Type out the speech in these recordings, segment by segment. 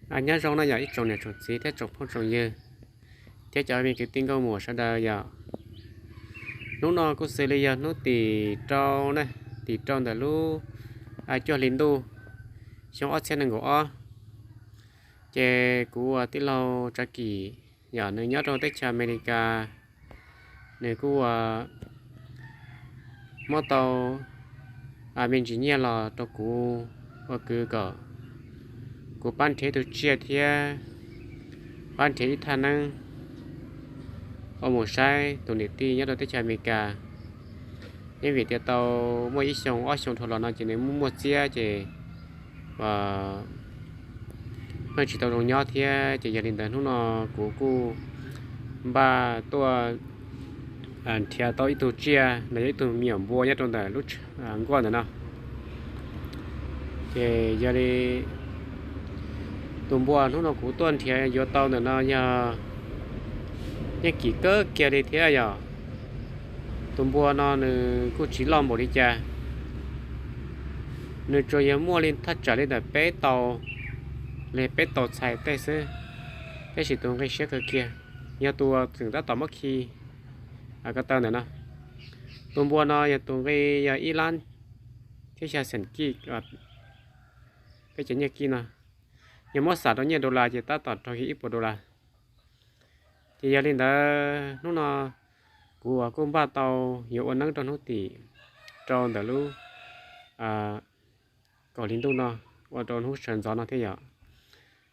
Nyob zoo no yog ib tsoom niam tsoom txiv thiab tsoom phooj tsoom ywg thiab cov me kwv tij nkauj muam sawv daws yom. Hnub no kuj xws li yog hnub tim rau na, tim rau ntawm lub cuaj hli ntuj xyoo ob txhiab nees nkaum ob. Ces kuv ua tij laug Tsav Kim yom, nws nyob rau teb chaws Amelikas, nws kuj ua muab tau me ntsis nyiaj los rau kuv ua kwv kom kuv pab nrhiav ib tug tsiaj thiab pab nrhiav ib thaj neeb ua mus saib tus niam tij nyob rau teb chaws Amelikas. Yeej vim tias tau muaj ib xyoo ob xyoo dhau los no ces nws muaj muaj txiab ces pheej tsis tau zoo nyob thiab. Ces yog li ntawd hnub no kuv kuj npaj tuaj nrhiav tau ib tug tsiaj, nws yog ib tug me nyuam npua nyob rau ntawm lub nkuaj ntawm no. Ces yog li tus npua hnub no kuv tuaj nrhiav yuav tau ntawm no yog yeej kim kawg kiag li thiab yom. Tus npua no nws kuj tsis loj npaum li cas, nws tsuas yog muaj li thaj tsam li ntawm peb tau, li peb tau txhais tej xwb, tab sis tus nqi siab kawg kiag, yog tus tseem tab tom muab khi ko taw ntawm no. Tus npua no yog tus nqi yog ib lab thiab xya xees kij, peb cov nyiaj kij no, yog muab xam rau nyiaj dollar ces tab tom raug yog ib puas dollar. Ces yog li ntawd hnub no kuv uas kuj npaj tau yuav ua neeb rau hnub tim rau ntawm lub kaum hli ntuj no ua rau hnub sawv ntxov no thiab yom.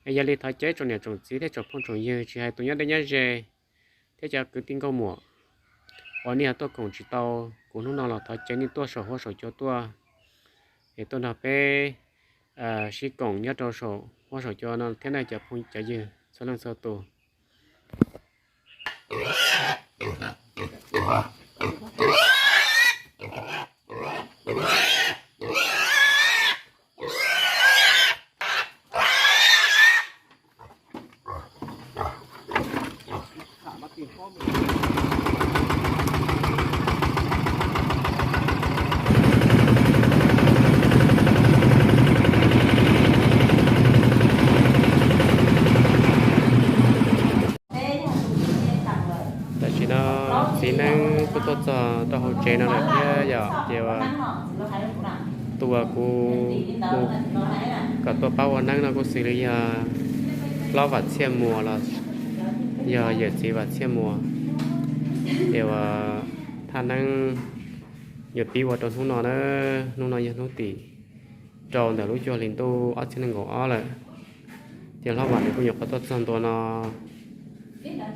Es yog li thov caw tsoom niam tsoom txiv thiab tsoom phooj tsoom ywg tsis hais tus nyob deb nyob ze thiab cov kwv tij nkauj muam uas nej ho tuaj koom tsis tau kuv hnub no los thov caw nej tuaj saum huab saum cua tuaj, es tuaj nrog peb sib koom nyob rau saum huab saum cua no thiab nej cov phooj cov ywg txhua leej txhua tus. Tam sim no txiv neeb kuj tuaj txog rau hauv tsev no lawm thiab yom, ces tus uas kuv mus kom tuaj pab ua neeb no kuj xws li yog hlob Vam Txhiaj Muas los yog yawm txiv Vam Txhiaj Muas. Ces uas thaj neeb yuav pib ua rau hnub no na, hnub no yog hnub tim rau ntawm lub cuaj hli ntuj ob txhiab nees nkaum ob lawm. Ces hlob Vam nws kuj nyuam qhuav tuaj txog ntua no,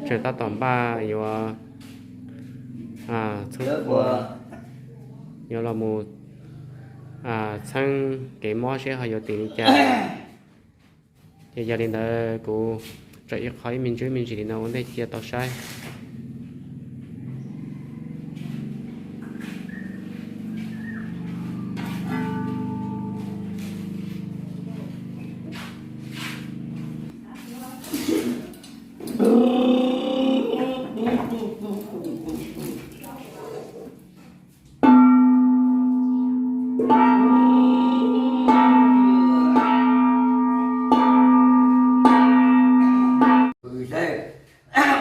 tseem tab tom npaj yuav txheeb ua, yuav los mus txheeb kev mob seb ho yuav tim li cas. Ces yog li ntawd kuv tso ib qho ib me ntsis me ntsis li no ua ntej cia tau saib.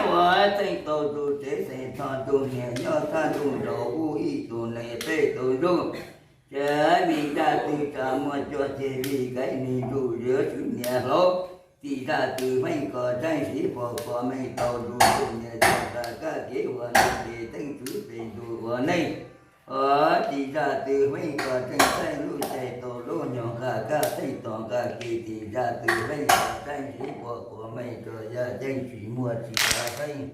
Ua txeeb tau tus tsev xeem tho tus niam nyob thaj ntuj nraud ub ib tus nees peb tus ntuj. Tsev me zaj twg tsa muaj cuag ceg li kaib nws ntuj yuav tswv niam hlob. Tim zaj twg meej kom tseeb siv pom kom meej tau tus ntuj niam tso tas kab kev ua neeg ces teeb tswv tes ntuj ua neej. Tim zaj twg meej kom tseeb tseeb lub caij tau lub nyoog nqa kab teeb tom nqa kev, tim zaj twg meej kom tseeb siv pom kom meej rau yaj ceeb tsis muaj tsis tas xeeb.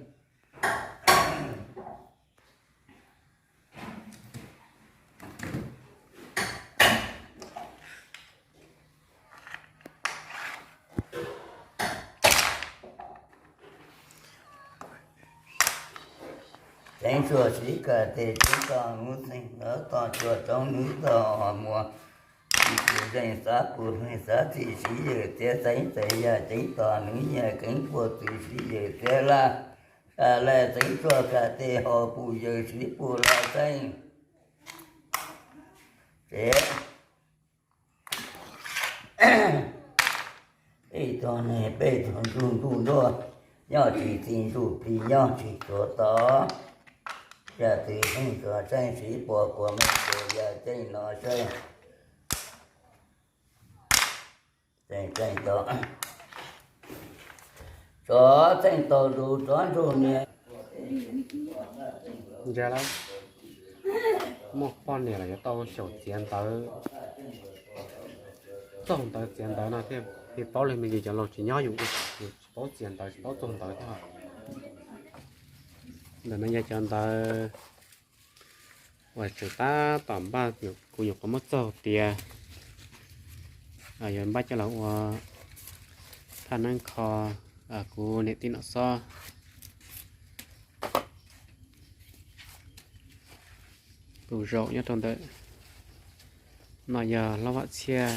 Ceev tshuaj siv kab tes ceev toj hnub xeem ntawv toj tshuaj tsoov hnub toj muag. Tsis txwm zeej xav pum hneev xav txim siv yawm txiav xeev txais yaj ceev toj hnub nyiaj keev puag txwm siv yawm txiav laj. Sa laj xeev tsuag kab tes hos pum yawm siv pum laj xeev. Tsev Peb tug neeg peb tug ntsuj ntuj nruab, nyob tsis txi ntsuj plig nyob tsis txuas tod. Yog txiv neej txuas tseeb siv puas kuas meej txuas yog tseeb no saib. Tseeb tau, tsov tseeb tau zus tsov nrug niam. Ntsia lawm, muaj poj niam los yuav tau xyaum txiav ntawv, txaug ntawv txiav ntawv no thiaj li paub li me ntsis cov laus tsis nyob yus, yus tsis paub txiav ntawv tsis paub txaug ntawv thiab. Ntawm no yog cov ntawv uas tseem tab tom npaj, kuv nyuam qhuav muab txaug tiav, yuav npaj coj los ua thaj neeb kho kuv niam tij Nom Xob tus zaum nyob rau ntawm no yog Hlob Vam Txhiaj,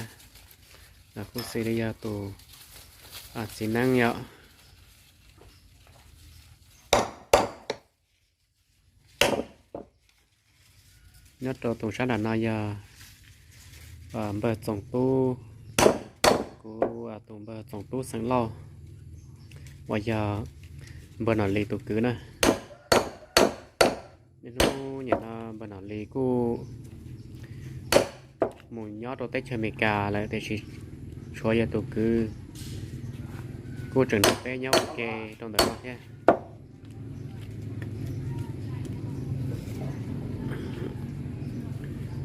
kuj xws li yog tus txiv neeb yom. Nyob rau tus sab nram no yog npawg Txoos Tub, kuv tus npawg Txoos Tub xeem Lauj, uas yog npawg Nom Lis tus kwv na. Niaj hnub nim no npawg Nom Lis kuj mus nyob rau teb chaws Amelikas lawm tiam sis tshuav yog tus kwv kuj tseem nrog peb nyob ua ke rau ntawm no thiab.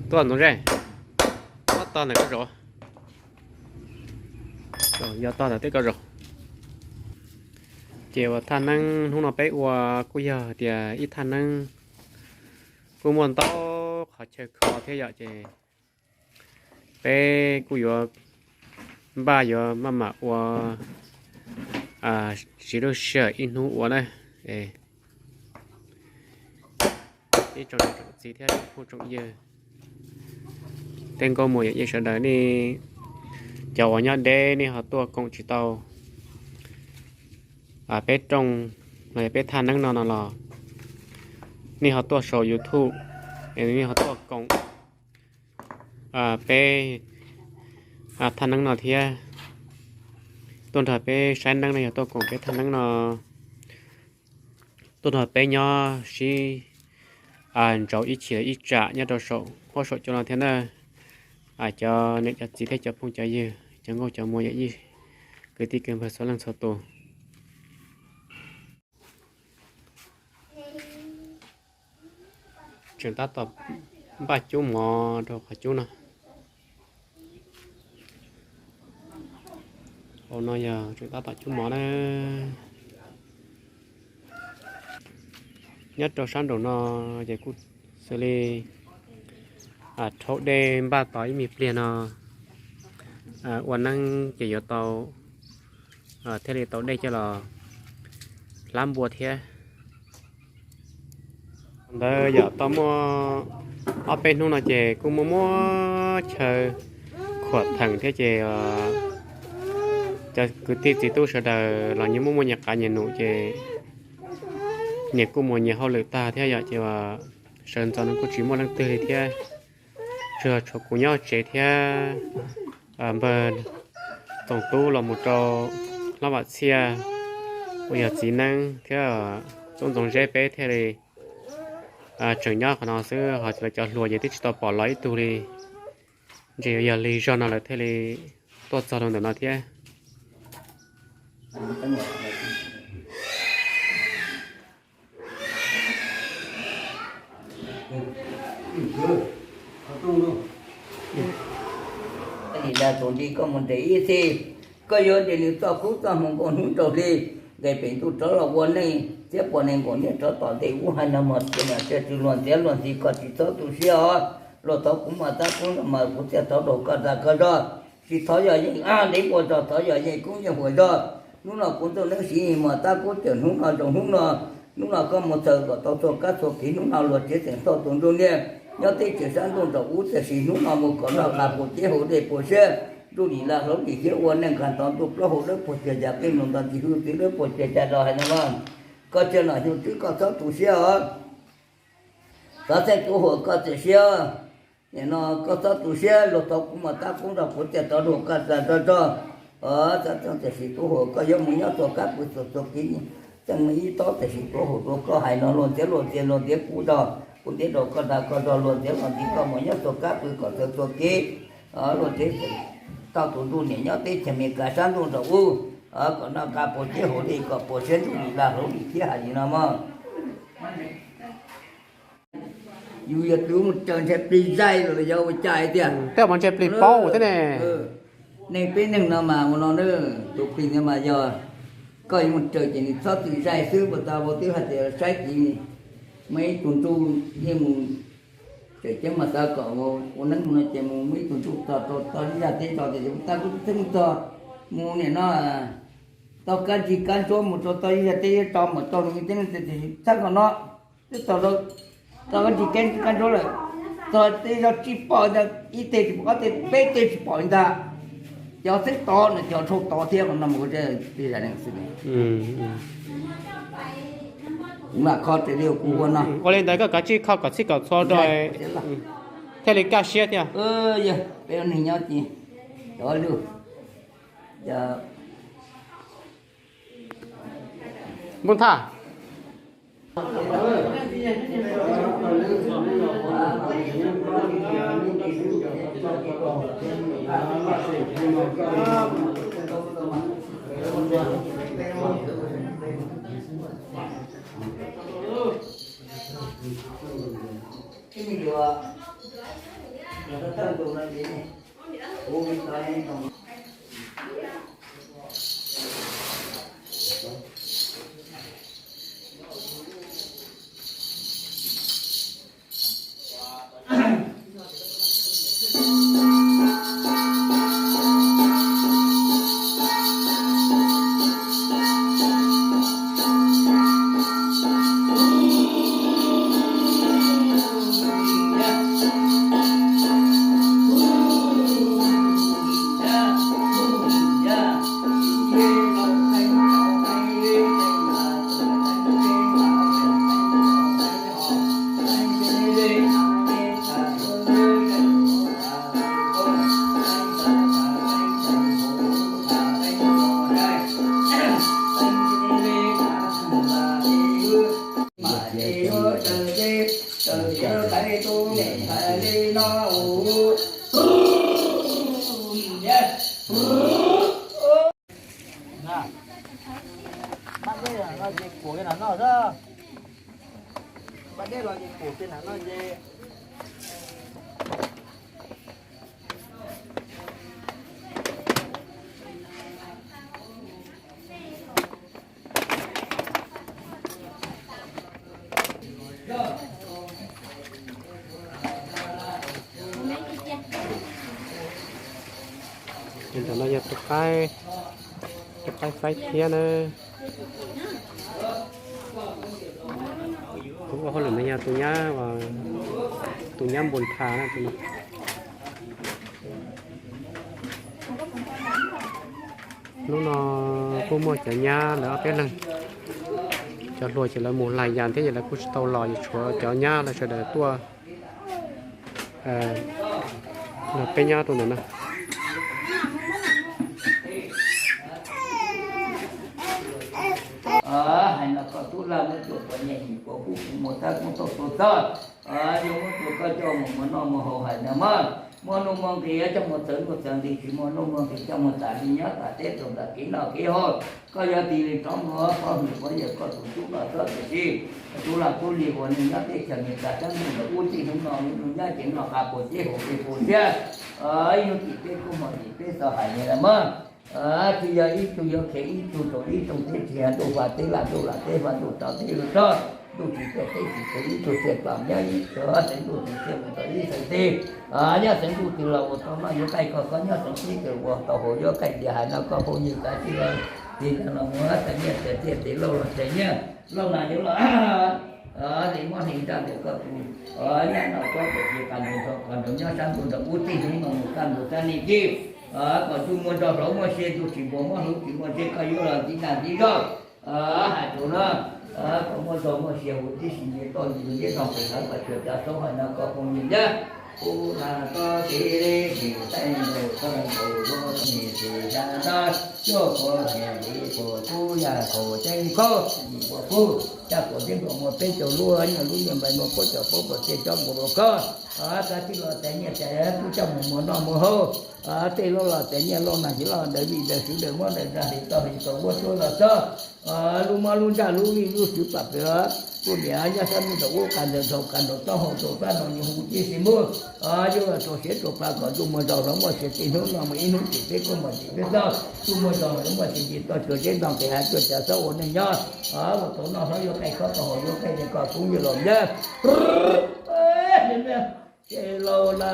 Tuaj Ntxoov Zej, tuaj tog ntawm koj zaum, yog tog ntawm tej koj zaum. Ces uas thaj neeb hnub no peb ua kuj yog tias ib thaj neeb kuj muaj ntau qhov chaw kho thiab yom, ces peb kuj yuav npaj yuav maj mam ua siv lub sij hawm ib hnub ua na. Ib tsoom niam tsoom txiv thiab tsoom phooj tsoom ywg, tej nkauj muam yawm yij sawv daws, nej cov uas nyob deb nej ho tuaj koom tsis tau peb rooj los yog peb thaj neeb no no los nej ho tuaj saum YouTube, nej ho tuaj koom peb thaj neeb no thiab, tuaj nrog peb saib neeb no yog tuaj koom peb thaj neeb no, tuaj nrog peb nyob sib ntsaum ib chim ib tsam nyob rau saum huab saum cua no thiab na. Cov niam cov txiv thiab cov phooj cov ywg, cov nkauj cov muam yawm yij, kwv tij kwv npawg txhua leej txhua tus. Tseem tab tom npaj cub mov rau qhov cub no. Hauv no yog tseem tab tom cub mov na. Nyob rau sab nraum no ces kuj xws li rhaub dej npaj tos ib me pliag no ua neeb ces yuav tau thiaj li tau dej coj los hlab npua thiab. Ntawd yog tau muaj ob peb hnub no ces kuj muaj muaj chaw khuam theem thiab ces cov kwv tij txiv tub sawv daws los nyias muaj muaj nyias qav nyias num ces nyias kuj muaj nyias hauj lwm tag thiab yom, ces sawv ntxov no kuj tsis muaj leej twg li thiab. Tsuas tshuav kuv nyob tsev thiab npawg Txoos Tub los mus rau Hlob Vam Txhiaj uas yog txiv neeb thiab tub Ntxoov Zeb peb thiaj li tseem nyob qhov no xwb, ho lawv cov hluas ces twb tsis tau pom los ib tug li. Ntshe yuav yog lig zog no lawv thiaj li tuaj txog rau ntawm no thiab. Nim no tus nti koj mus nres ib txhij, koj yuav nres nws txoj kub txoj hmoo nkaus hnub rau hli, nqes pem ntuj rov los ua neej, txhiab puas nees nkaum niaj rov tom ntej ub hais no mas cia mas cia tsis luag ntxiav luag ntxhi koj tsis txhob tu siab os. Luag thov kuv mas tab kuv mas kuv thiaj thov rau koj tag koj zog. Tsis thov yog yeej ab ntev npua zog, thov yog yeej kub yeej huam zog. Hnub no kuv ntuj neeb siv mas tab kuv cawm hnub no zoo hnub no. Hnub no koj mus txawm kom tau txhua kab txhua kev, hnub no luag tsev tseem thauj tus nruj niaj nyob teb chaws sab ntuj nraum ub, tiam sis hnub no mus kom noj qab puas cev hauv dej puas siab, ntuj lim laj hlob lim hiab ua neej nqag ntov ntuj plaub hau dawb puas cag cas, qij mus nto ntsis hwj txwv dawb puas cag cas los hais no mas koj cia nom xyoo twb koj txhob tu siab os. Xav xeeb tu huam koj txias siab, nim no koj txhob tu siab, luag thov kuv mas tab kuv nrog kuv tiaj tov luag koj txas tso tso. Txhob txeeb tam sim tub hau, koj yuav mus nyob txog kab pw txog txog kev, txeeb ib tob tam sim tub hau rau koj hais no, luag ntxias luag ntxias luag ntxias kuv zog, kuv ntxias rau koj dag koj zog, luag ntxias luag ntxias koj mus nyob txog kab pw kom txog txog kev, luag ntxias tau tus ntuj niam nyob teb chaws Amelikas sab ntuj nraum ub, kom noj qab puas teb hauv li kom puas siab ntuj li dag hauv li thiab hais li no mog. Yus yog tus mus raws ntshai plig zaij los yog ua cas hais tias tej mus ntshai plig paub thiab ne. Neeg peb neeg no mas ua no na, tus plig no mas yog koj yuav mus raws ces nws txhob txwm zaij xwb, puas tau ua twb hais tias saib kiv, muaj ib tug ntsuj yeej mus tseem ceeb mas xav kom ua neeb no ces mus muaj ib tug ntsuj txog rau tog ib zaj teb tso ces tab kuj txeeb txog mus niam no tau kab ntsig kab ntsuab mus rau tog ib zaj teb tso mus rau nws teb no txhab kom no twb txog rau tog kab ntsig kab ntsuab lawm, txog tej zog tsis pom ntag, ib teg tsis pom ob teg peb teg tsis pom li ntag. Cov xeeb tod no cov dhau tod thiab no mus ua tej zaj neeg xwb. Kuv mam kho raws li kuv ua no. Ua li ntawd koj kav tsij kho kom txhij kom txhua rau thiaj li kaj siab thiab. Yog peb ua neeg nyob ces cov lug Npub Thaj. Npaj dej no ces kuam li no no xwb. Npaj dej los ces kuam li no no ces Ntawm no yog tus qaib, tus qaib faib thiab na. Tus ua hauj lwm no yog tus nyab, tus nyab Npus Thas na tus no. Hnub no kuj muaj cov nyab lawv ob peb leeg, cov hluas ces lawv mus lais yas thiab ces lawv kuj tsis tau los, ces tshuav cov nyab lawv sawv daws tuaj nrog peb nyob rau ntawm no. Hais no koj tub lag muab tsuas puas nyiam yim puas kub kuv mus tab kuj tau tua txog. Yog muab tsuas koj coj mus muag noj muag haus hais no mas muaj nuj muaj nqis coj mus txawv nuj txawv nqis, tsis muaj nuj muaj nqis coj mus tas li nyob tas teb rau tas kev noj kev haus. Koj yuav tig li rov muag pov hwm pov yawm koj tus tub los txhob tiam sis tub lag tub li uas neeg nyob teb chaws Amelikas sab ntuj ntawm ub txij hnub no lub ntuj nyab ceev noj qab puas teb haus teb puas thiab. Ib hnub tim peb kub hmo tim peb txo hais li lawm mas. Tsis yog ib tug yuav khiav ib tug rau ib tug teb, tsis yog ntuj faj teb lam ntuj lam teb faj ntuj rau teb rau tog, ntuj tsis txiaj teb tsis txwv ib tug txiaj txom nyob ib tug xeev ntuj tsis txiaj mus rau ib xeev teb. Nyob xeev ntuj twg los ua tau noj yuav qaij koj, koj nyob xeev teb twg ua tau haus yuav qaij dias hais no koj phooj ywg kav tsij los tig no los mus txais nyiaj txais txiaj tes lauj los txais nyiaj lauj na yuav los li muab hneev nraj ntawm koj tus nyab no txob pem ces qas nraud qas nraud nyob sab ntuj nraud ub txij hnub no mus kaj ntug sab niag tij kom ntuj muaj nrog hlob muaj sia, ntuj tsis npau muab hlub tsis muaj ntsej koj yuav los ntxiv naj ntxiv zaug. Hais rau no kom muaj zog muaj sia huv tib si nce toj nce ntiab zoo pem hlawv kom tsuas cov saub hais no koj phooj ywg ntag. Kuv lam tau txiv li tsis teej nkaus kawg nkaus dua nim tsis xya dab cuaj puas niam li puas kub yam khaum ceeb khaub nim puas kub caj puas tib nkaus muaj peb caug lub nyiaj lub nyiaj npais muaj puab caum puab puas tej cov nkaus los koj. Koj tij los tes nyiaj tes kub coj mus muas noj muas haus. Tej loj los tes nyiaj loj nag ces loj daws vij daws sw daws muab daws dag hlis tau hlis tau vuab tsuab los txog. Lub mob lub ntsaj lub vij lub sw pam pem kuj niam nyob sab ntuj rau ub qas ntawm dhau qas nraum toj hau rau sab no nyuag hu tib si muab. Yuav los rau siav rau pa kom ntuj muaj zog los muaj sia tij hnub no mus ib hnub tim peb kuj muaj tim peb txog ntuj muaj zog los muaj sia tij toj cuag zeb ntoo qis hav cuag cav xob ua neej nyob. Ua tau noj hlob yuav qaij khob tau haus yuav qaij li koj kub yuav los yab. Ces laus na.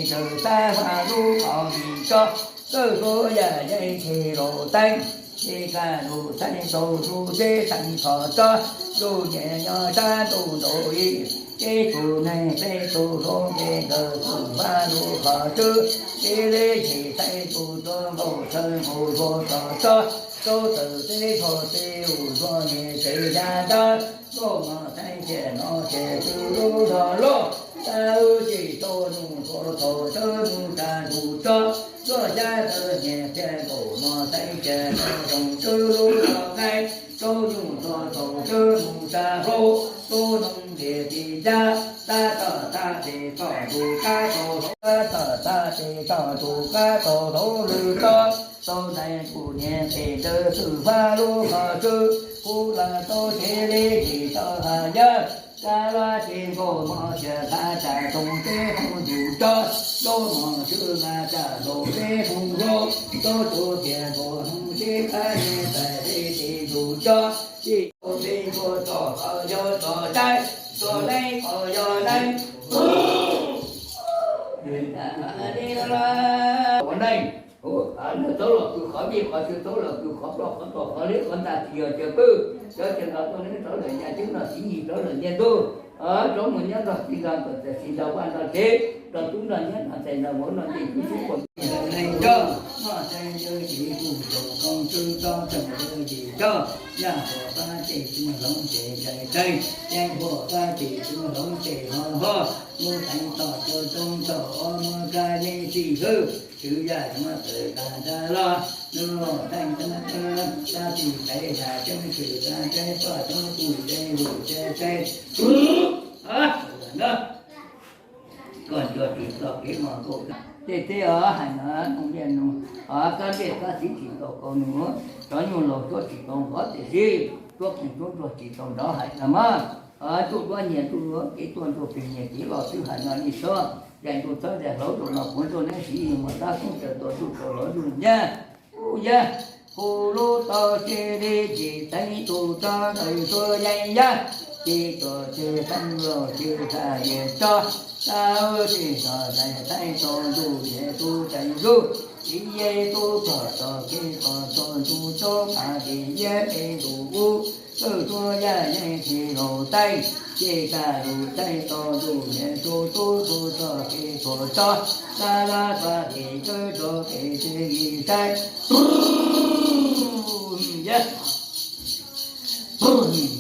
Ntawm sab vaj lub qhov vis tso, kawg suav yam yeej tsis laus teeb, ces kaj lug teeb tau tus teb teeb txhos tso, ntuj nyias nyob sab ntuj nraud ib, peb tug neeg peb tug hlob peb nkawd tug vaj lub qhov tswb, peb leb tsis teeb tus tub nkaus tsawv nkaus zuag txhos tso, tub txawm teb txhos teb ua zuag nyias tsev ya dab, nkauj mog teeb tias no ces tswv lub zog loj, tab wb tsis tau nug txhua thaum tswv nug tag ntus tso, zuag xyab tawv nyias tias nkauj mog teeb tias no zoo tswv lub zog nqaij, tub nug txhua thaum tswv nug tag hlau, tub nug ntiag tsis cab, tab tom tab tes txog tus kab tau hlau, tab tom tab tes txog tus kab tau hlau lwm tso, tau ntaiv kuv niag pem ntawd xwm fab lub qhov tswb, kuv los tau tsev li tsis tau hais yawg, kab lab tsev nkauj mog tias qab tsam toog teb hoo yus tso, nkauj mog tswv qab tsam toog teb hoo hlau, tub tswv tias nkauj hoo teb qab niag tais teb tes yus tso, tsis tau teb nkauj txog qhov yog txog saib, txog neeb qhov yog neeb. Ua neej, txhob los kws qhov vij qhov sw, txhob los kws qhov ploj qhov tog qhov liab qhov ntag tsis yog tias pwj, cov tias nrog tuaj neeb rov lawm nyiaj tub nrog txiv yig rov lawm nyiaj ntug, rov mus nyob nrog txiv nrog nkawm txawm tsis nrog vaj nrog tsev, nrog tub nrog nyab nrog tais nrog vauv nrog ncej tub tub quas neeg nrog, noj tseeb ywj tsis kuj tsoom koom tswb tsob tseem ywj tsis tsob, yaj huam pab ces tub hloov ces txais txais, yeeb huam pab ces tub hloov ces ho ho, lub teev toj cov roob toj ob muab kab yeeb txij hwj, tswv yaj muab tawm tas nrag loj, lub teej tab tab tab tsis tev tas tseeb tshwm tas tseeb toj toob kuj tseeb lus tseeb tseeb. Koj nco tsis txog kev muaj nkaus tej teb os, hais no nug liaj nug, kab liaj kab txiv tsis tau kaus nug, cov nyuj laus tuab tsis tau nqov tiam sis, tuab qeej tuab ntsuag tsis tau nrov hais no mas. Tsuj duab nyias tsuj duab kev tuaj ntsuag plig nyias kev los twb hais no li sob, daim ntug txhawb daim hlauv rau no puav ntsuag neeb siv mus tab koob tawm tua tsuj tau los ntsuj nyab. Ub yag, hu lub tau tse li tsis teev tus tso ntawm tsuag yeej yag. Ces tuam txhais teeb los ces txhais yam tsob, tau tsis txog txhais teeb tau ntuj yam tub txhais ntuj, txiv yam tub txog txog kev txog txog ntuj tsob pas ces yam es ntuj ub, txawj tsuab yam yeej tsis laus teeb, ces txhais lus teeb tau ntuj yam tub tub txog kev txog tsob, txhais lus pas ces txawj txog kev txhais yam saib. Yam,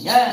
yam,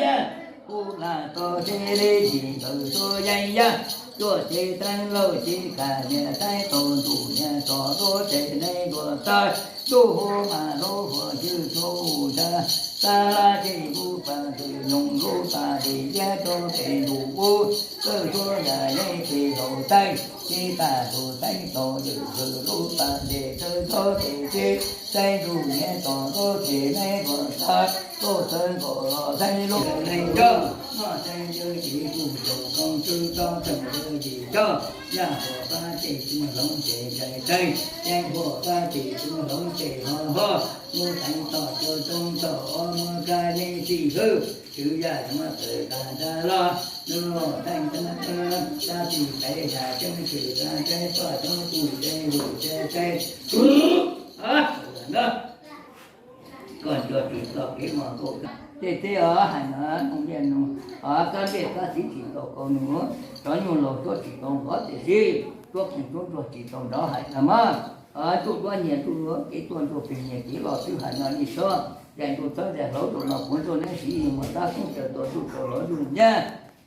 yam, kuv lam tau txhais li tsis txawj tsuab yeej yam, tsuab txhais teeb lauj tsis kam yam teeb tau ntuj yam txog tub txhais neeb ntuj txhais, ntuj hu mas lub huam xyw txhua hu txhais, txhais lus tsis lub pas txhais nyoog lub pas txhais yam txog kev ntuj ub, txawj tsuab yam yeej tsis laus teeb, tsis txhais lus teeb tau yam xyw lub pas txhais txawj txog kev txhais, txhais ntuj yam txog tub txhais neeb ntuj txhais, tub txhais nkaus los txhais lub neej nrog, noj txhais yam tsis kuj txog koom tswv txog txhais yam tsis tsob, yam huam pab tsis tsuab hloov tsis txhais teeb, yeeb huam pab tsis tsuab hloov tsis ho ho, mus teev tom cua toob tom ob muab kab yeej tsis hwj, tswv yam muab tawm tag nrho los, nws los teej teeb tag tsis tev yam tseeb tsis tag tseeb poj tseeb kuj tseeb lus tseeb tseeb. Koj nco tsis txog kev mas nkaus tej teb os hais no, nug ntiaj nug os, kab ntiaj kab txiv tsis tau kaus nus, cov nyuj laus tsuab tsis tau nqov tiam sis, tsuab qeej tsuab ntsuag tsis tau nrov hais no mas, tsuj duab nyias tsuj duab kev tuaj ntsuag plig nyias kev los twb hais no li sob, daim ntsuj txhawb daim hlauv rau no puav ntsuj neeb siv mus tab koob caw tua tsuj tau los zuj nyab,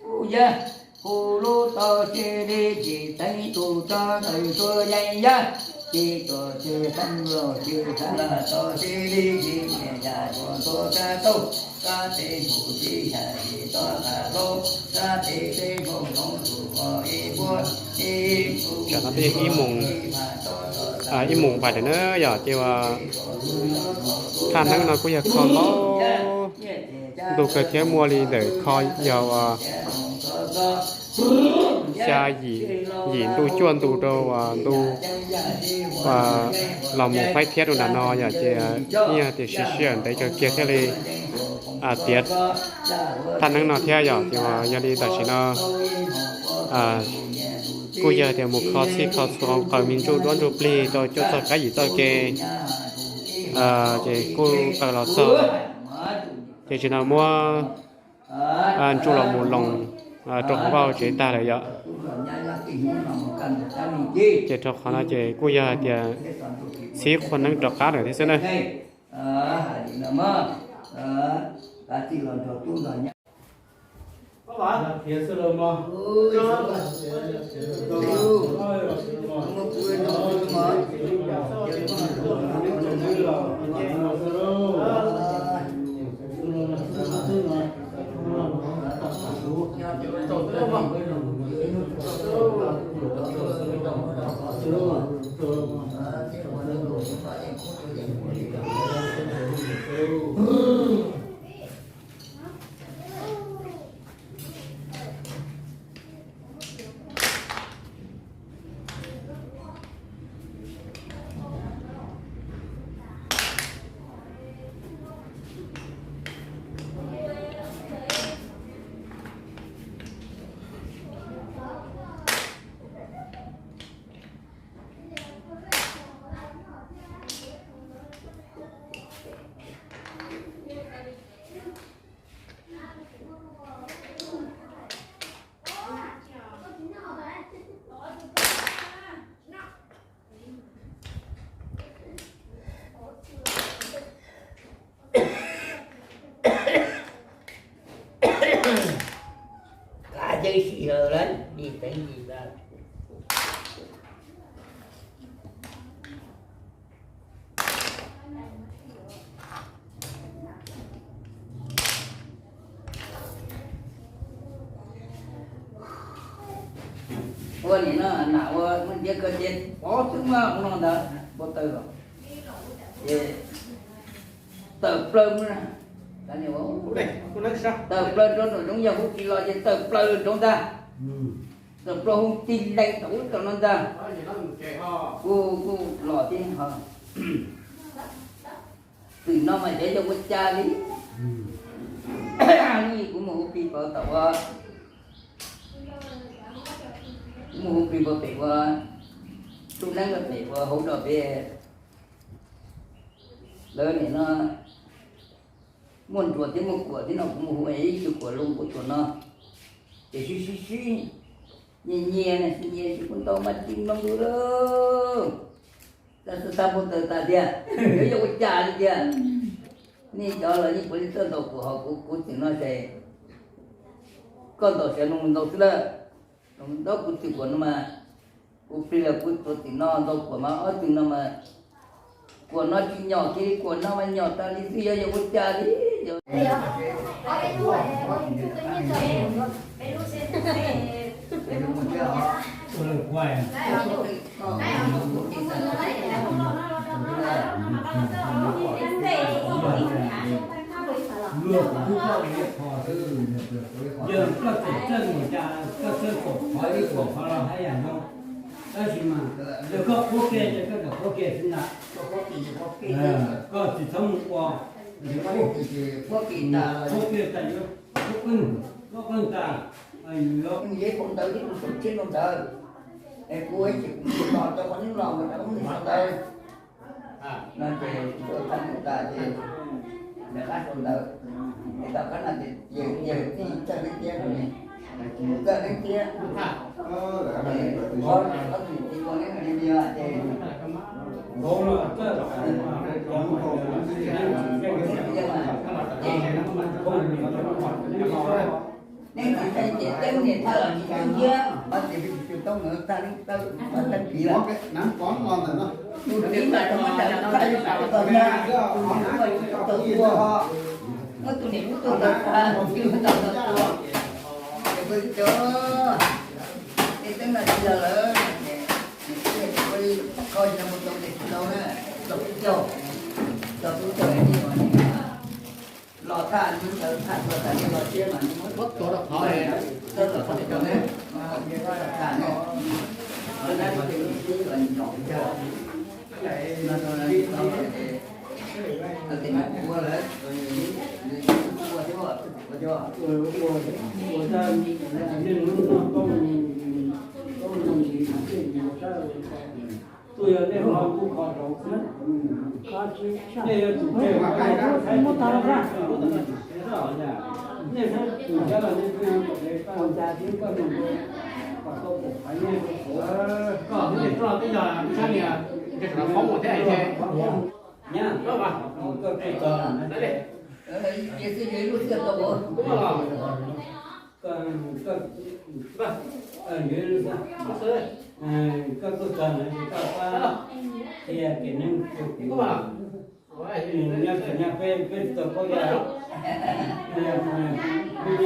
ub yab, hu lub tau txhais li tsis teeb tus tsob txhais tsuab yeej yam, tsis tuam txhais teeb los tsis txhais lus tau txhais li tsis nyiam yam tsuas txhua kab tauj, kab teb mus tib yam tsis txhob tas hlub, kab teb teb nkaus hloov tus koj ib puab ib tus Tsam no twb ib moos, ib moos npaum li na yom, ces thaj neeb no kuj yog kho ntu kawg thiab muaj li ntawm kho yog xya yim, yim ntu cuaj ntu rau ntu los mus faib thiab rau nram no yom, ces yeej yog tias siv sij hawm ntev kawg kiag thiaj li tiav thaj neeb no thiab yom. Ces yog li tam sim no kuj yog tias mus kho txhij kho txhua qaws me ntsuj duab ntsuj plig rau cuaj txoj kab yim txoj ke, ces kuj qaws los txog, ces tam sim no muab ntsuj los mus loos rau hauv vaj tsev tag lawm yom. Ces rau qhov no ces kuj yog hais tias txhib qhua neeb rov qab lawm thiab xwb na. Kav tsij sim lawm, dim teev dim lawm. Ua nim no nam ua muaj ntiav kawg ces pov xwb mas ua no ntawd npau taws los. Ces tawm plaws, tawm plaws rau nraum zoov yog hu tsis los ces tawm plaws nraud ntag. Tawm plaws hu tig lees tau ub rau no ntag. Kuj, kuj los thiab ho. Twm no mas xyov yog ua cas li. Kuv mus hu plig pov tom ua, kuv mus hu plig pov pem ua, lub neeb pem ua hauv doj pem. Lawv nim no muaj nruas thiab muaj kuam thiab no, kuv mus hu ib tug kuam loo kuv tuam no, ces sib sib sib nyias nyias, sib nyias sib kuj ntau mas tsis mloog lawm. Txaj xwb txaj npau taws tas tiag, yuav yog ua cas li tiag. Nej cov los yeej puav leej txawj ntaus kuam, ho kuv kuv txwm no ces koj ntaus sawv no mus ntaus xwb lawm. Ntaus kuv txwm kuam no mas, kuv plig los kuv tuam txwm no ntaus kuam mas ob txwm no mas, kuam no tsis nyom kiag li, kuam no mas nyom tas li xwb, yuav yog ua cas li. Yog koj txawm txawj mus cas koj txawj kom qhov ib kom qhov los haj yam zoo, tab sis mas yog koj qhuab kiag ces koj txawm qhuab kiag xwb ntag. Koj tsis txhob mus ua, qhuab kiag tas yuav qhuab qeej, qhuab qeej tas, yus yuav ntawd, es kuv ib tsis kuv tsis los rau qhov nyob los mus rau ntawd. No ces kuv tuaj thaij hnub tas ces nws qab sau ntawv, es tom qab no ces yawg tij Txawj Neeb Thiab no, Txawj Neeb Thiab, ob tug niam txiv ua neeb li no ces, ces neeb tsis txheej ces teeb niam thawj los tsis teeb thiab, ces tsis tau mus tag, teeb piv lawm. Tus txiv mas tau muab tag, tag ib pam tau thiab, tus niam muaj ib tug tau tua, muab tus niam muab tua tau tag, tus txiv muab tau tau tua. Ces kuv cov, tej teeb no tsis yog lawm, niam txiv kuv kho tsis tau mus tau ces tsis tau na, txog tub caug, txog tub caug es tsis ua li. Los thaj ntawd thaj tuaj tas li los thiab mas muab tuav rau qhov, txawb los qhov tsis tau ne, thaj ne, los dab tsi ces tib los nyom kawg. No rau li tau ces, no ces nws ua lawm, nws ua thiab, ua thiab. Tuaj yog nej ho kuj kho rau xwb, nej yuav tsum muab tag los, nej saib tus xyab los nej pheej kom dev paj los cas thiab koj mus kom tau pom qhov nyiaj rau kuv. Koj twb tsis tau tej yog ib sab niag, koj tsis tau poob mus thiab ces nyab, koj tsis tau na. Koj, koj, koj tuaj txog no ces koj pab qhia kev neeb rau kuv. Nyob tsev nyob peb, peb tsis tau paub yog, nyob peb,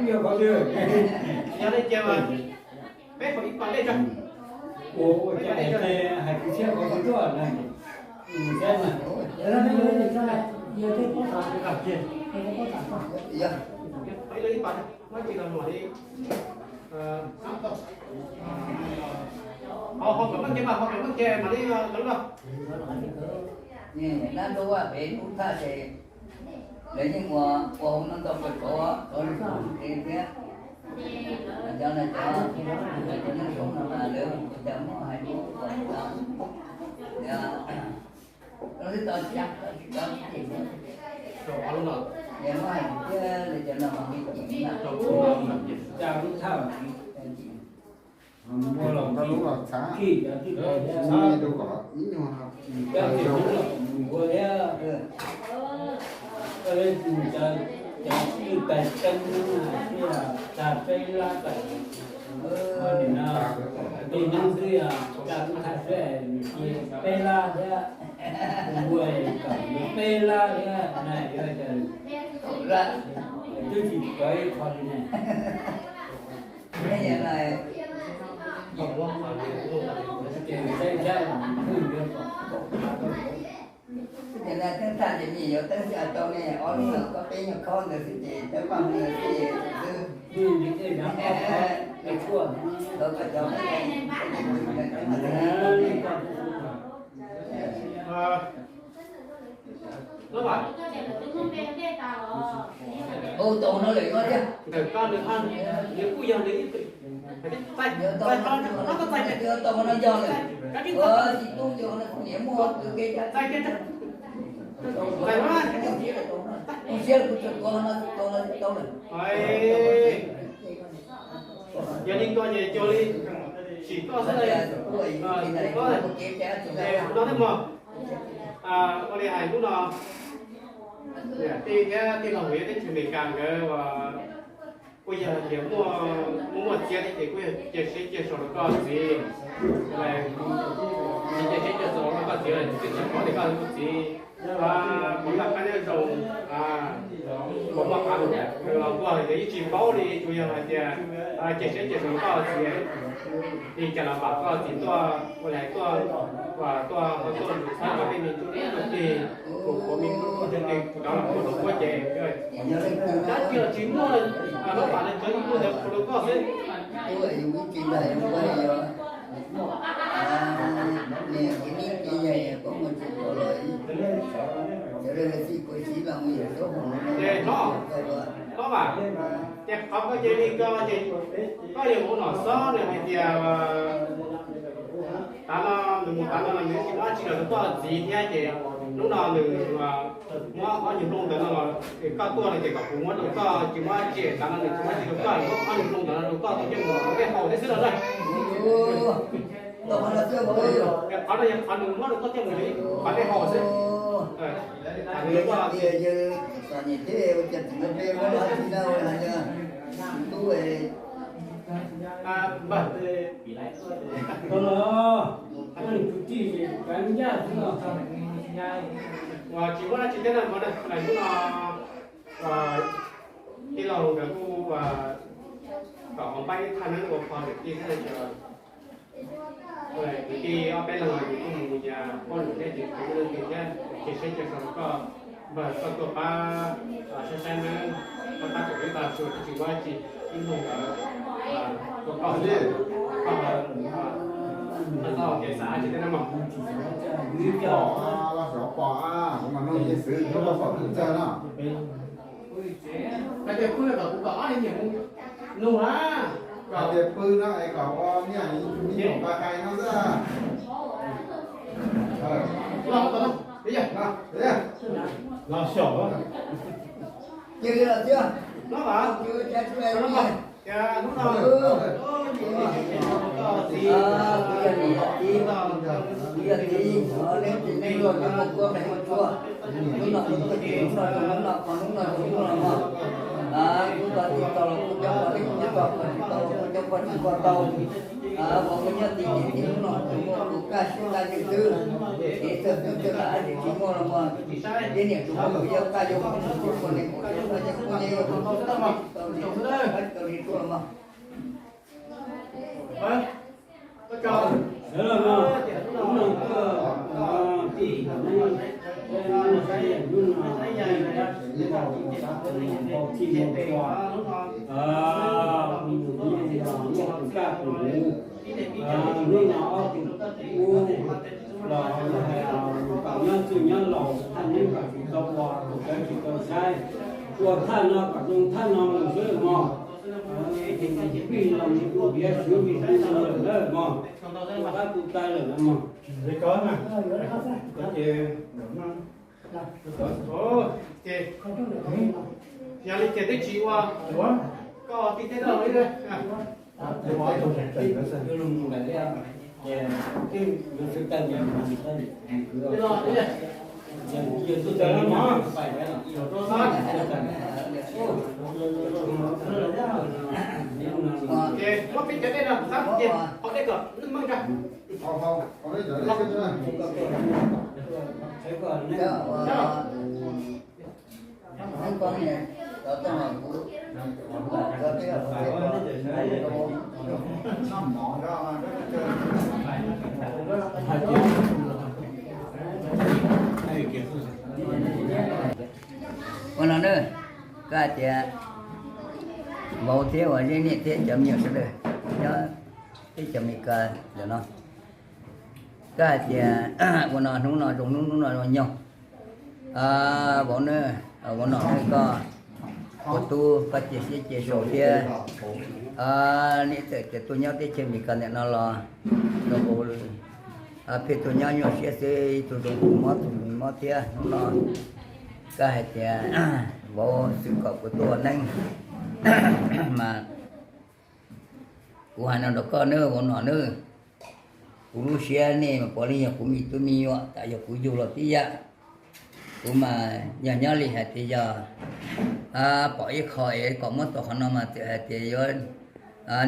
yog qhov twg, peb ua ib pab dej tso. Ua ua cas es hais kwv txhiaj qhov twg tuaj na. Saib mas, yog tej pob tas, ib pab, muab tsis los mus li. Ho ho kom muab kiag mas, ho kom muab kiag mam li lawv los. Nab nruab pem hnub thaj ces lawv yeej ua, ua hauv no ntau kawg, cov, cov neeg zoo thiab, cov neeg zoo no mas lawv ua cas muab hais lus kom no twb tau tsis tau tsis tau tsis tau, muab hais lus thiab li cov no mas me ntsis na. Ua los txhav, ib nyuag ua thiab, cov twj tais teeb thiaj tag peb lab tas. Nim no tej neeb twb tsa lub thaj seb nws cia peb lab thiab, ua kom nws peb lab thiab na, yuav cas twb tsis kawg ib qho li ne. Ces saib saib, pheej yuav kom kom Ces na teeb tag ces me yuav teeb xwb, tau ne ob lub no koj peb nyuag khob ntawd xwb ces teeb paj mus ntawd xwb xwb. Tau koj cov, Ua tau no lawm thiab. Txais tau no nco lawm. Tsis tub nco no kuv niam muaj tus kev txais kiag. Txais no, kuv siab kuv tseem tuav no tau lawm. Yog li ko ces cuag li sim koj xwb, sim koj no thiab mog. Ua li hais hnub no niam tij thiab tij laug uas nyob teb chaws Amelikas nkawd uas kuj yog hais tias muaj muaj txiab thiab ces kuj yog cia siab cia xyoo rau koj txiv. Cia siab cia xyoo rau koj txiv, tsis tshua paub tias koj txiv puas noj qab nyob zoo, puas muaj qab los kuj hais tias yeej tsis paub li, tsuas yog hais tias cia siab cia xyoo rau koj txiv. Li cas los vam koj txiv tuaj ua li tuaj, tuaj ua tuaj mus txhawb koj tej me tub me nyuam tij, tus puav me tub me nyuam tij rov los ua rau koj ces dab tsi los tsis muaj, lub vam lawv cov yeej muaj ntawd ua rau koj xwb. Hlob, hlob vam, ces qhov koj cia li ko ces koj yuav ua nom xob nws hais tias tav no nws mus tav no los nws tsis muaj dab tsi los rau koj txiv thiab ces hnub no nws muab ob nyuag nplooj ntawd no los koj tuaj no ces kom kuv muab rau koj, tsis muaj dab tsi, tav no nws tsis muaj dab tsi rau koj, muab ob nyuag nplooj ntawd no rau koj tau coj mus rau peb haus thiab xwb los na. Qhov no yog qhov nws muab rau koj coj mus rau peb haus xwb. Uas tsis muaj dab tsi thiab na, hnub no tij laug nkawd kuj kom qhov npab ib thaj neeb ua pho niam tij thiab, kwv tij ob peb leeg los yus kuj mus ya poj niam thiab ces kuv leej twg thiab ces saib cia rau koj, npawg koj tuaj pab saib saib nawb, pab pab tseem ib tag xwb twb tsis muaj dab tsi, ib hnub ntawd ua koj, koj tau kev xav tsis teb na mog. Los xyov pom, kuv mas nug ces xwb, kuv pom tub txawg no. Hais tias pw kom kuv kom ob niag niam mus nug na. Hais tias pw no es kom ua niag me nyuam nqa qai no xwb. Los xyov. Cia li los thiab. Kuv yog niam yog txiv, kuv yog txiv, neb tsis neej luag neb muaj kuab neb muaj tsuab. Hnub no kuv tuaj ces hnub no zoo hnub no, qhov hnub no zoo hnub no mog. Kuv tau tsis tau los kuv cov poj niam tsis tau, kuv cov poj niam tsis tau, kuv cov poj tsis tau. Uas kuv nyob txij ces txij hnub no tsuas muaj kuv kaj siab kaj ntsws xwb. Kev txawj txwj txawj lam dab tsi tsis muaj los mog. Peb niam tsuas muaj kuv yog kaj yog kuv, kuv niam kuv txiv, kuv yog kuv txiv, tau tsis tau li, tau li tuaj los mog. Sawv daws mog, hnub no tuaj tij, hnub no saib hnub no tij, hnub no tij, hnub no tij, hnub no tij, hnub no tij, hnub no tij, hnub no ob tug ub los hais kom nyob txwj nyob laus, thaj neeb kom tsis tau ua, tus cawv tsis tau saib, ua thaj no kom zoo thaj no mus xwb mog. Vij los mus ua piav swv vij tub no lawm na mog, ua qab tu taw lawm na mog. Yog li ces twb tsis ua, koj tij teb daj li. Ces muab peb cov dej no xab ces haus dej kom meej meej tso. Ua no na, koj hais tias vauv thiab uas zeb niam thiab cov me nyuam sawv daws nyob teb chaws Amelikas ntawm no, koj hais tias ua no hnub no zoo hnub, hnub no zoo nyoog. Vauv nawb, vauv Nom nawb, koj ua tub koj cia siab cia sau thiab. Niam txawm tias tuaj nyob teb chaws Amelikas ntawm no los, pheej tuaj nyob nyuaj siab xwb, ib tug zoo tus mob tus nws mob thiab. Hnub no koj hais tias vauv xwm kom kuv tuaj ua neeb, mas kuv hais no rau koj nawb vauv Nom nawb, kuv lub siab nej mas puav leej yog kuv me tub me nyuam, tas yog kuv yug los tib yam. Kuv mas yog nyob li hais tias yog pom ib qho es kom muab tau qhov no mas txawm hais tias yuav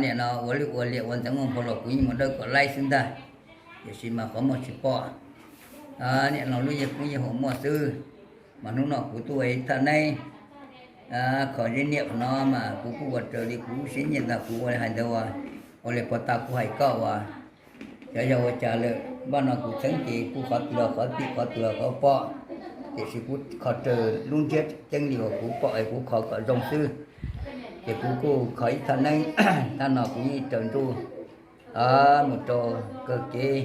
niam no ua lwj ua liam ua ntxeev ua nphau los kuv yeej mus dawb kom laib xwb ntag. Tiam sis mas qhov muag tsis pom, niam no lub yeej kub yeej huam muaj xwb. Mas hnub no kuv tuaj ua ib thaj neeb kho zeb niam qhov no mas kuv kuj ua raws li kuv lub siab nyiaj ntag, kuv ua li hais ntawd ua, ua li puag ta kuv hais koj uas, xyov yog ua cas lawm, npaj no kuv txheeb ces kuj qhov twg los qhov tim qhov twg los qhov pom, tiam sis kuv kho raws lub ntsiab ceeb li uas kuv pom es kuv kho kom zoo xwb. Ces kuv kuj kho ib thaj neeb, thaj no kuv yeej raws ntsuj mus rau kawg kev,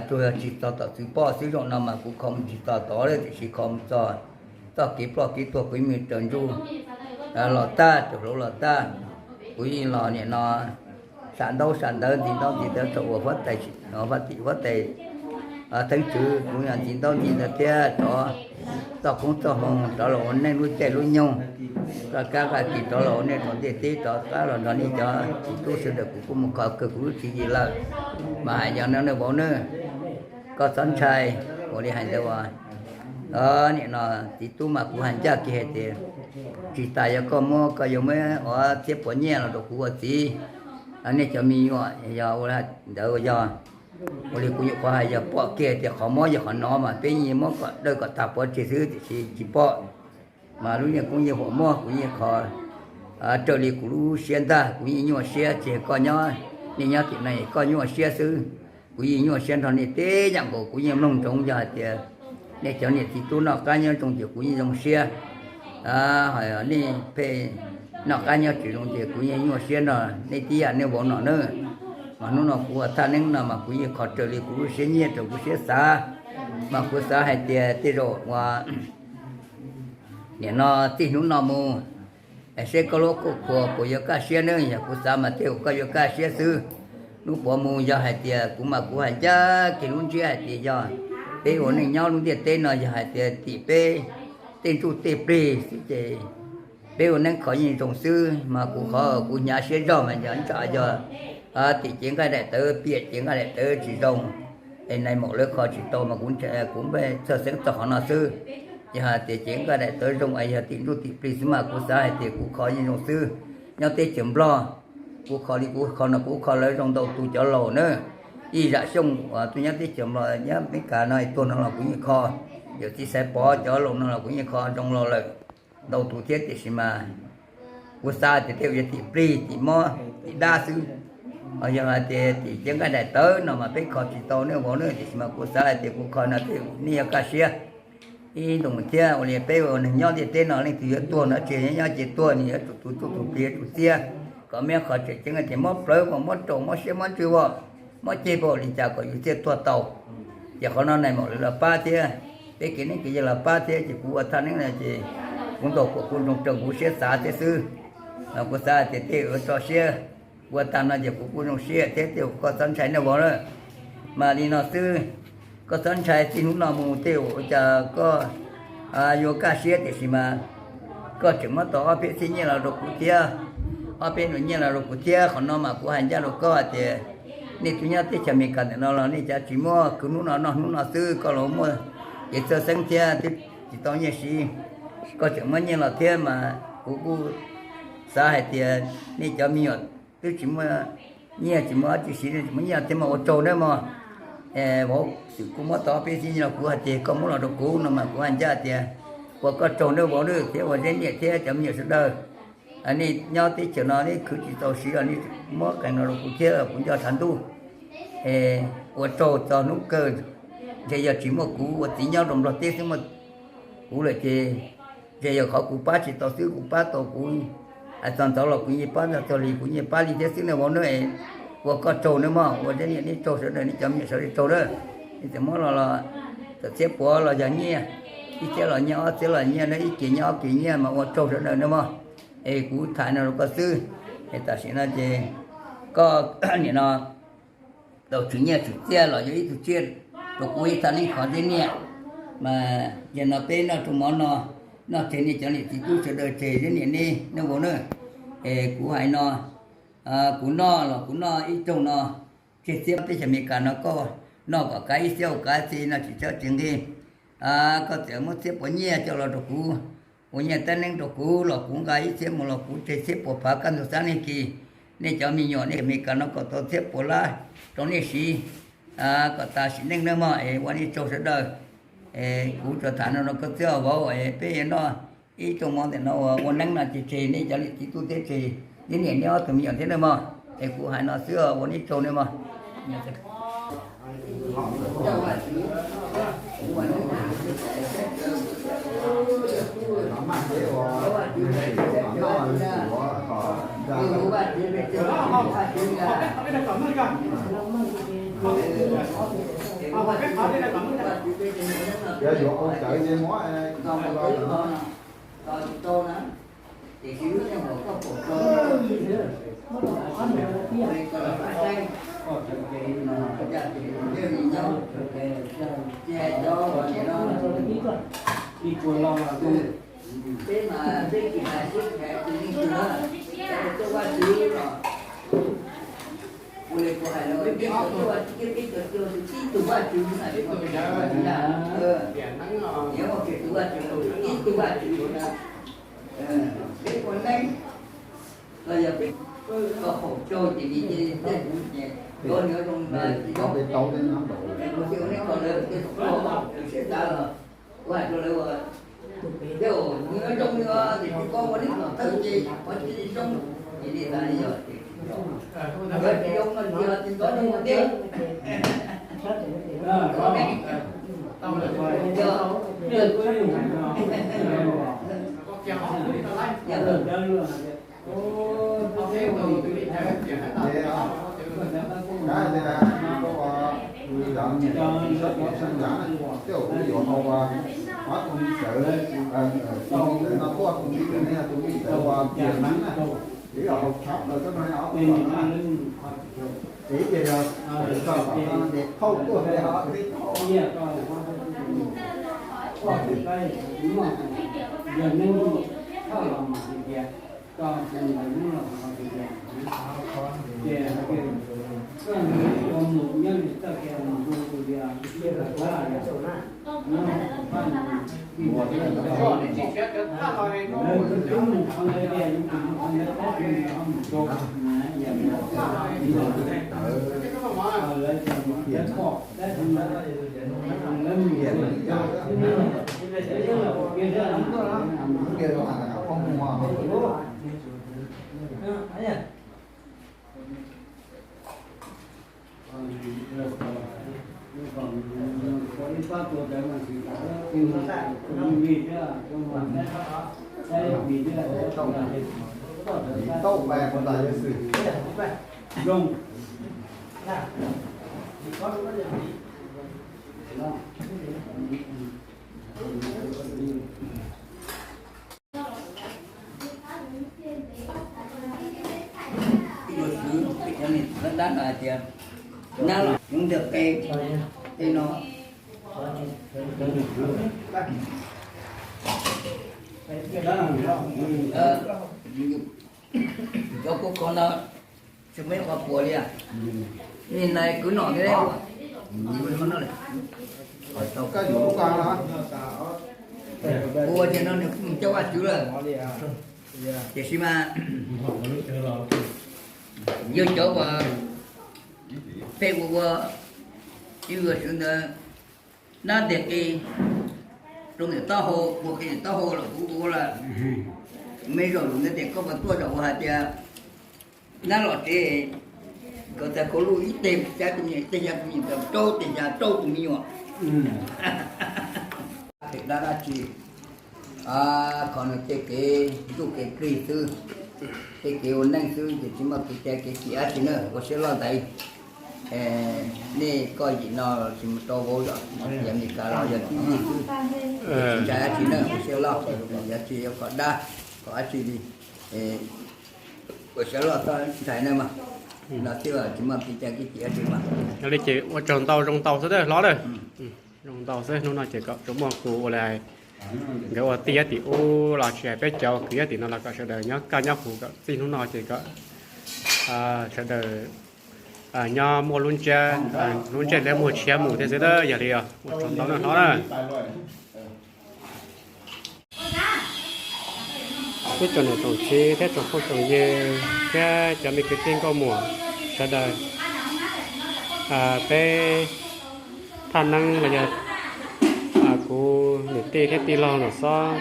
tsuas yog tsis txog tom txwv poj xwb, zaum no mas kuv kho mus tsis txog tod lawm tiam sis kho mus txog txoj kev ploj kev tuag kuv yeej raws ntsuj los tag, raws hluav los tag. Kuv yeej los niam no sam ntaub sam ntawv ntxiv ntaub ntxiv ntawv rau uas huab tais, huab tim huab tais theeb tswv, kuv yog ntxiv ntaub ntxiv ntawv thiab rov txoj koob txoj hmoo rov los ua neej lub caij lub nyoog, koj kab koj kis rov los ua neej rau ntiaj teb, rov qab los nrog nej cov txiv tub sawv daws, kuv kuj mus kho kawg kuv lub tswv yim lawm. Mas hais yog no nawb vauv nawb, koj txhob ntshai, ua li hais ntawd uas niam no txiv tub mas kuv hais ncaj kiag hais tias tsis tas yog koj muab, koj yuav muab ob txhiab puav nyiaj los rau kuv ua txiv, nej cov me nyuam, yog ua li ntawd yog ua li kuv nyuam qhuav hais, yog pom kiag tias qhov mob yog qhov no mas peb yeej muab kom dawj kom tag pov tseg xwb, tiam sis tsis pom. Mas lub yeej kub yeej huam muaj, kuv yeej kho raws li kuv lub siab ntag, kuv yeej nyuaj siab, tsis yog koj nyob, nej nyob tim no koj nyuaj siab xwb. Kuv yeej nyuaj siab nrog nej tib yam nkaus, kuv yeej mloog ntsoov yog hais tias nej cov niam txiv tub noj qab nyob zoo ces kuv yeej zoo siab. Nej pheej noj qab nyob tsis zoo ces kuv yeej nyuaj siab nrog nej tib yam, nej vauv Nom nawb. Mas hnub no kuv ua thaj neeb no mas kuv yeej kho raws li kuv lub siab nyiaj rau kuv siab xav. Mas kuv xav hais tias tej zaum uas niam no txij hnub no mus, seb koj lub kuj khuas puas yuav kaj siab nawb. Yog kuv xav mas tej zaum koj yuav kaj siab xwb. Hnub puav mus yog hais tias kuv mas kuv hais ncaj kiag lub ntsiab hais tias yog peb ua neej nyob lub ntiaj teb no yog hais tias tim peb tej ntsuj tej plig xwb ces peb ua neeb kho yeej zoo xwb. Mas kuv qhov kuv hnyav siab zog mas nco ntsam yog tim cev nqaij daim tawv, piam cev nqaij daim tawv tsis zoo, es nais maum lawv kho tsis tau mas kuv, kuv txhawj xeeb txog qhov no xwb. Yog hais tias cev nqaij daim tawv zoo es yog tim ntsuj tim plig xwb mas kuv xav hais tias kuv kho yeej zoo xwb. Nyob teb chaws Nplog, kuv kho li kuv kho no kuv kho lawv zoo ntau tus cov laus na, ib zam xyoo uas tuaj nyob teb chaws Nplog, nyob Amelikas no tuag no los kuv yeej kho, yawm txiv Xaiv Pov cov laus no los kuv yeej kho zoo los lawm ntau tus thiab, tiam sis mas kuv xav tias tej zaum yog tim plig tim mob tim dab xwb. Ho yog hais tias tim cev nqaij daim tawv no mas peb kho tsis tau nej vauv na, tiam sis mas kuv xav hais tias kuv kho no tej zaum nej yuav kaj siab. Ib ntus thiab ua li peb ua neeg nyob ntiaj teb no leej twg yuav tuag no tsis yog nyob ces tuag, nws yuav tsum tus txuj tus plig yuav tsum txiab kom meb qho tseem ceeb tias mob plawv pas, mob raum, mob siab mob ntsws pas, mob ceg pas, ua li cas kom yus thiaj tuag tau. Ces qhov no nais maum lawv los pab thiab, peb kev neeb kev yaig los pab thiab ces kuv ua thaj neeb no ces kuv ntaus kuam kuj zoo rau kuv siab xav thiab xwb. Kuv xav tias tej zaum yuav tso siab ua tag no ces kuv kuj zoo siab thiab, tej zaum koj txhob ntshai nej vauv na. Mas li no xwb, koj txhob ntshai, txij hnub no mus tej zaum ua cas koj yuav kaj siab, tiam sis mas koj tseem muab tau ob peb txhiab nyiaj los rau kuv thiab, ob peb nus nyiaj los rau kuv thiab. Qhov no mas kuv hais ncaj rau koj hais tias nej tus nyob teb chaws Amelikas ntawm no los nej cov tsis muaj, kwv hnub no noj hnub no xwb, koj los muaj kev txhawj xeeb thiab twb tsis tau nyiaj siv, koj tseem muab nyiaj los thiab mas kuv kuj xav hais tias nej cov me nyuam twb tsis muaj nyiaj tsis muaj dab tsi siv, tsis muaj nyiaj thiab mas ua tsaug nawb mog. Vauv xwm kuj muab tau ob peb txhiab nyiaj los kuv hais tias koj muab los rau kuv no mas kuv hais ncaj tias ua koj tsaug nawb vauv nawb, thiab ua zeb niam thiab cov me nyuam sawv daws. Nej nyob teb chaws no nej khwv tsis tau siv los nej muab qee no rau kuv thiab kuv nco tshav ntuj. Ua tsaug txog hnub kawg, ntshe yog tsis muaj kuv ua txiv nyob rau Nplog teb xwb, muaj kuv lawm ces ntshe yog qhov kuv pab tsis tau xwb, kuv pab tau kuv hais txog ntxov los kuv yeej pab txog li, kuv yeej pab li thiab xwb nawb vauv nawb. Ua koj tsaug nawb mog, ua zeb niam nej tsaug, sawv daws nej cov me nyuam sawv daws tsaug nawb. Nej txawm muab los los txawm txhiab puav los yog nyiaj, ib txhiab los nyiaj, ob txhiab los nyiaj na, ib kis nyiaj ob kis nyiaj mas ua tsaug sawv daws nawb mog. Es kuv tham no rau koj xwb, es tam sim no ces koj nim no tau tswv nyiaj tswv txiaj los yog ib tug tsiaj rau kuv ib thaj neeb qhov zeb niam, mas yog no peb noj rau mov no, noj tseg nej cov niam txiv tub sawv daws tseg zeb niam nej nej vauv na. Es kuv hais no, kuv noj los kuv noj ib rooj no tseg txhiab, peb xyoo Amelikas no koj noj kom kav ib txhiab ua kav txi no tsis txhob tsis nqi. Koj txawm muab txhiab puas nyiaj coj los rau kuv, ua nyiaj tab neeb rau kuv los kuv nqa ib txhiab mus los kuv tseg txhiab puas phav kaj ntug xab neeg kis. Nej cov me nyuam nej Amelikas no kom tau txhiab puas lab rau nej siv kom tas sim neej nawb mog. Es ua nej tsaug sawv daws. Es kuv tsuas tham no rau koj xwb os vauv, es peb yuav noj ib rooj mov ntawm no uas ua neeb no ces tseg nej cov niam txiv tub thiab tseg zeb niam nej ob tug me nyuam thiab nawb mog. Es kuv hais no xwb os, ua nej tsaug nawb mog. Yog yuav ua cawv ces muab Peb ua neeb, los yog peb koj haum tsaug ces li ces tej kuv ces yuav nws zoo, ua neeb ko lawv tej siab tawv, kuv hais rau lawv ua, tej nws zoo nws tias tsis koj ua neeb kom tawg ces qhov tsis zoo, ces li tas li yog, yog tsis zoo no ces ho tsis nrov zoo ua teb. Ces, a, kav tias, tus yam, sab tuam sab yam, tej zaum kuv yuav hau, a, ob tug me ntxawm, tus me ntxawm no tuaj, tus me ntxawm no yog tus me ntxawm uas tiam neeb na, ces yog hau tshab plaws txob no ob tug no na. Ces ces yog txog tom no ces thauj tuaj ces ho tib thauj. Tauj pais puas tas yog xwm. Ib tug xwv peb cov niam txiv dab no hais tias nab los yoov ntawm qe, tej no cov kuj kho no tsis muaj ib qho puas li. Nim no kwv nom thiab, ua tias no nws coj Vaj Tswv lawm, tiam sis mas yog cov uas peb ua ua ib yam xwv ntawd, nab nteg qe rau ntawm taub hau, ua qe ntawm taub hau los kuv ua lawm. Me zaum lus ntawd ces koj puas tuaj zaum uas hais tias nab los tsev, kom txais khaus luj ib teg xya tus me nyuam, ib teg xya tus me nyuam, rau teg xya rau tus me nyuam. Phem dab dab tsi, qhov no tej kev ntuj kev plig xwb, tej kev ua neej xwb ces tsis muaj kev cai kev chim dab tsi na, ua siab loj ntaiv. Nej koj yim no tsis mus rau vauv, yog Amelikas los yog tib yig xwb, tsis ntshai dab tsi na, ua siab loj, yog tsis yog kom dab kom dab tsi li, ua siab loj txhob ntshai na mas. No twb tsis muaj kev cai kev cim dab tsi mas. Yog li ces ua tsaug ntau zoo ntau xwb hlob na. Zoo ntau xwb, hnub no ces kom tsuas muaj kuv ua li hais, nkawd ua tij nyob tim ub los tsis hais peb cov kwv nyob tim no los kom sawv daws nyob kaj nyob huv kom txij hnub no ces kom sawv daws nyob muaj lub ntsiab, lub ntsej liab muag tshiab mus thiab xwb na. Yog li os, ua tsaug ntau na hlob na. Ib tsoom niam tsoom txiv thiab tsoom phooj tsoom ywg thiab cov me kwv tij nkauj muam sawv daws, peb thaj neeb los yog kuv niam tij thiab tij laug Nom Xob,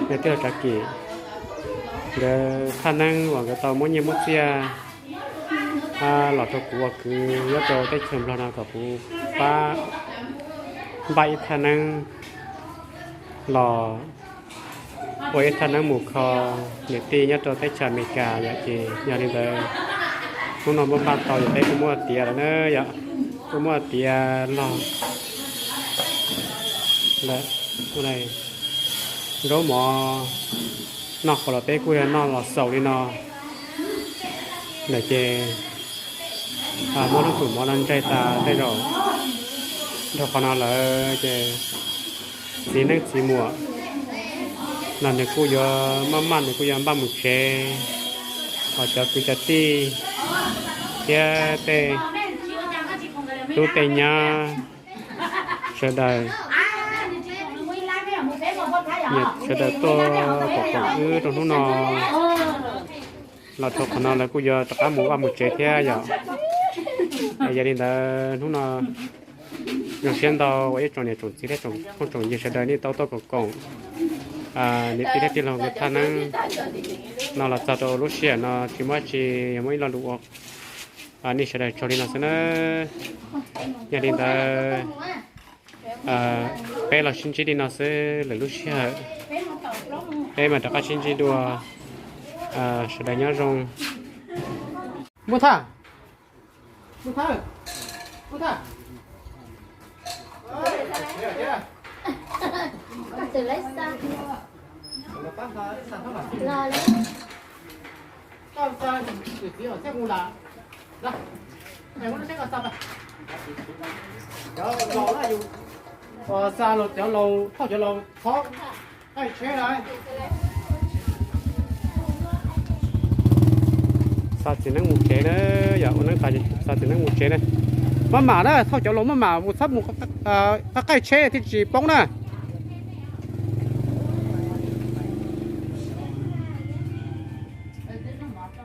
niam tij laug Tsav Kim, nkawd thaj neeb uas nkawd tau muab nyiaj muab txiaj los rau kuv ua kwv nyob rau teb chaws Nplog no kom kuv pab npaj ib thaj neeb los ua ib thaj neeb mus kho niam tij nyob rau teb chaws Amelikas yom. Ces yog li ntawd, hnub no muab npaj tau yog peb kuj muab tiav lawm na yom, kuj muab tiav log lawm, zaub mov noj qhuav los peb kuj yog noj los xaus li no lawm ces muab lub tus mov no ntsaig tas tej zaum dhau qhov no lawm ces txiv neeb txiv muam no nws kuj yuav maj maj nws kuj yuav npaj mus tsev, ho cov kwv cov tij thiab tej tub tej nyab sawv daws, sawv daws tuaj koom koom wb rau hnub no los rau qhov no lawv kuj yuav rov qab mus vaj mus tsev thiab yom. Yog li ntawd hnub no zoo siab ntau uas ib tsoom niam tsoom txiv thiab tsoom phooj tsoom ywg sawv daws nej tau tuaj koom koom niam tij thiab tij laug nkawd thaj neeb no los txog rau lub sij hawm no tsis muaj dab tsi, yog muaj ib lo lus ua nej sawv daws tsaug li no xwb na. Yog li ntawd peb los sib ntsib li no xwb, lwm lub sij hawm peb mam rov qab sib ntsib dua. Sawv daws nyob zoo. Muaj thaj, muaj thaj, muaj thaj. Xa los cov laus thauj cov laus thov qaij tsheb na. Xa txiv neeb mus tsev na, yog ua neeb tas xa txiv neeb mus tsev na. Maj mam na, thauj cov laus maj mam mus, txhob mus qaij tsheb thiaj tsis poob na.